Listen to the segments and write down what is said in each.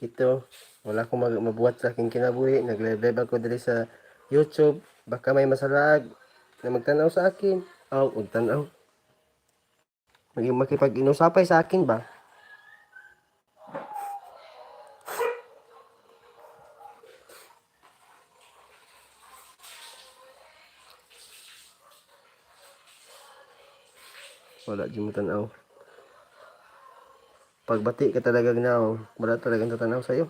Ito, wala akong mabuhat sa aking kinabuhi. Nag-live ako diri sa YouTube. Baka may masalaag na magtanaw sa akin. Aw, magtanaw. Maging makipag-inusapay sa akin ba? Wala di mo tanaw. Pagbati ka talaga now, wala talagang tatanaw sa'yo.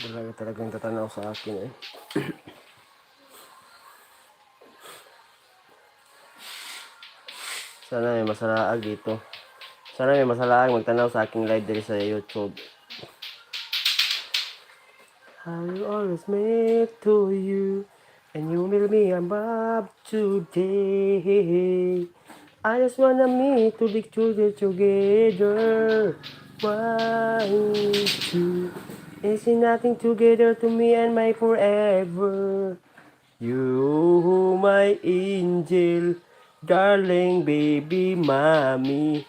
Wala ka talagang tatanaw sa akin eh. Sana may masalaag dito. Sana may masalaag magtanaw sa aking live diri sa YouTube. I will always make to you and you will be above today. I just wanna meet to be together. One, two. It's nothing together to me and my forever. You, my angel, darling baby, mommy,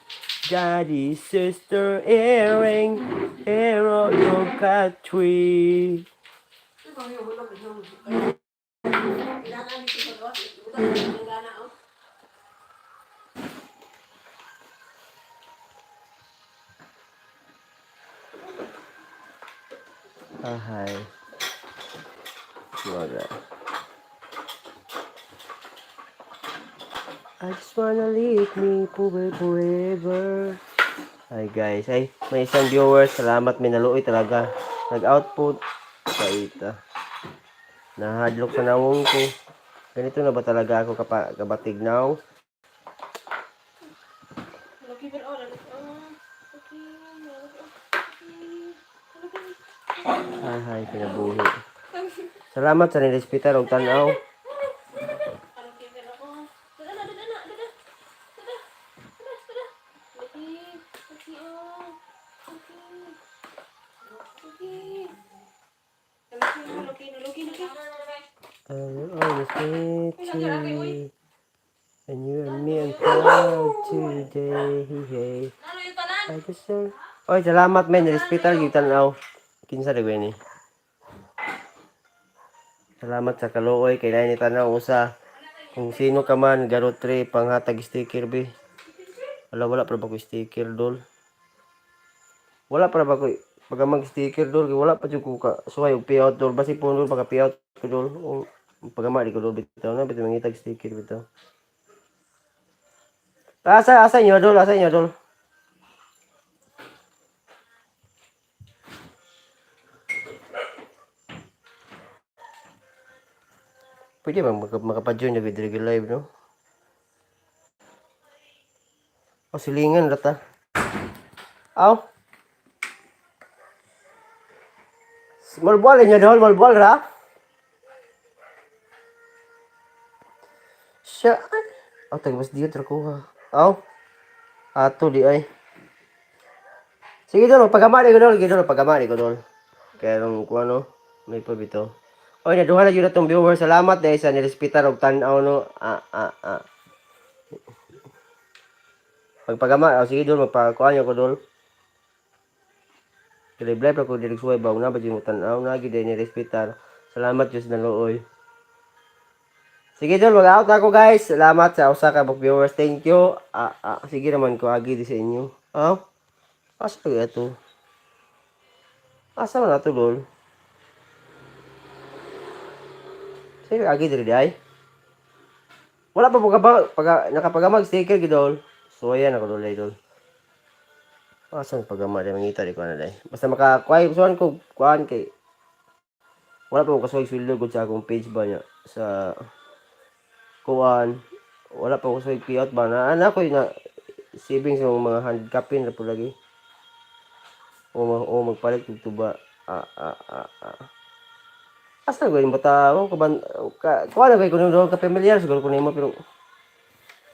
daddy, sister, earring, arrow, your country. Ah, hi. Wala. I just wanna leave me forever. Ay guys, ay may isang viewer, salamat, may naluoy talaga. Nag-output. Paita. Nahadlok sa nawong ko. Ganito na ba talaga ako kabatig now? Lucky pero oh, lucky. Oh, lucky, lucky, lucky, lucky. Hi, hi, kinabuhi. Salamat sa nirespitar og tan-aw. Lucky pero ako. Dada na, dada na, dada. Dada. Dada, dada. Lucky, lucky oh. Lucky. Lucky. Lucky, lucky, lucky, lucky. I will always meet you. And you and me and proud today. Hey. Ano yung tanan? I just say. Oy, salamat men, nirespitar gyud tan-aw. Kinsa ra ni? Salamat sa kaluoy kay naay ni tan-aw usa. Kung sino ka man, garot 3 panghatag sticker be. Wala, wala pa ba ko sticker, dol? Wala pa ba ko pag mag sticker, dol? Kay wala pa jud ko ka suway og payout, dol. Basi po, dol, pagka payout ko, dol. O, pagama di ko, dol, bitaw na bitaw mangitag sticker bitaw. Asa asa inyo, dol? Asa inyo, dol? Pwede ba makapa-join na with regular live, no? O, silingan rata. Aw. Malbual inyo, dol, malbual ra. Siya. Aw, tagbas diyo trakuha. Aw. Ato di ay. Sige, dol, pagamari ko, dol, sige, dol, pagamari ko, dol. Kaya nung kuano, may pa bitaw. Oy, naduha na jud atong viewer. Salamat dahil sa nirespetar og tan-aw, no. Ah, ah, ah. Pagpagama, oh, sige, dol, magpakuan ko, dol. Kaya live ko diri suway ba una ba jud mo tan-aw na gid ni respetar. Salamat Diyos na looy. Sige, dol, mag-out na ako, guys. Salamat sa usa ka book viewers. Thank you. Ah, ah, sige naman ko agi di sa inyo. Ah. Asa kaya to? Asa man ato, dol? Sige, agi diri di ay. Wala pa po ka ba pag nakapagamag sticker gid, dol. So ayan ako, dol, ay, dol. Asa ang pagama di mangita di ko na day. Basta makakuay kuan ko kuan kay wala pa ko kasuway sweldo gud sa akong page ba niya sa kuan, wala pa ko kasuway payout ba na ana ko na savings ng mga hand kapin na po lagi o, o magpalit og tuba. Ah, ah, ah, ah. Asa ko yung bata ko kaban ka kuan na kay kuno ka familiar siguro ko nimo, pero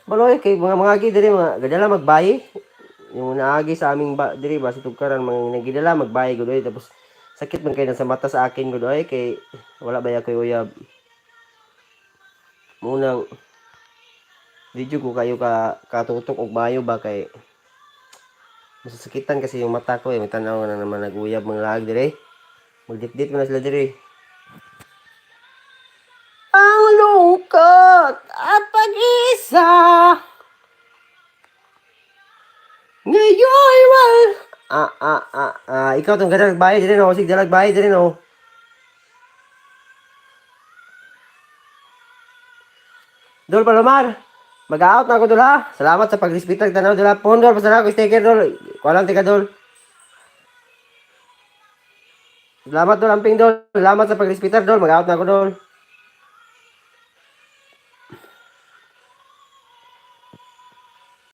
baloy kay mga agi diri mga gadala magbayi yung naagi sa aming ba, diri ba sa tugkaran, mga nagidala magbayi gud oy, tapos sakit man kay na sa mata sa akin gud oy, kay wala ba koy uyab munang di jud ko kayo ka katutok og bayo ba, kay masasakitan kasi yung mata ko eh. May tanaw na naman naguyab mga laag dire, magditdit man na sila dire. Ang lungkot at pag-isa ngayon wal ah ah ah ah, ikaw tong gadag bahay dire, no? Sig dalag bahay dire, no? Dol Palomar, mag-out na ako, dol, ha. Salamat sa pag-respetar tanaw, dol, ha. Pon, dol, basta na ako sticker, dol. Kuha lang tika, dol. Salamat, dol, amping, dol. Salamat sa pag-respetar, dol. Mag-out na ako, dol.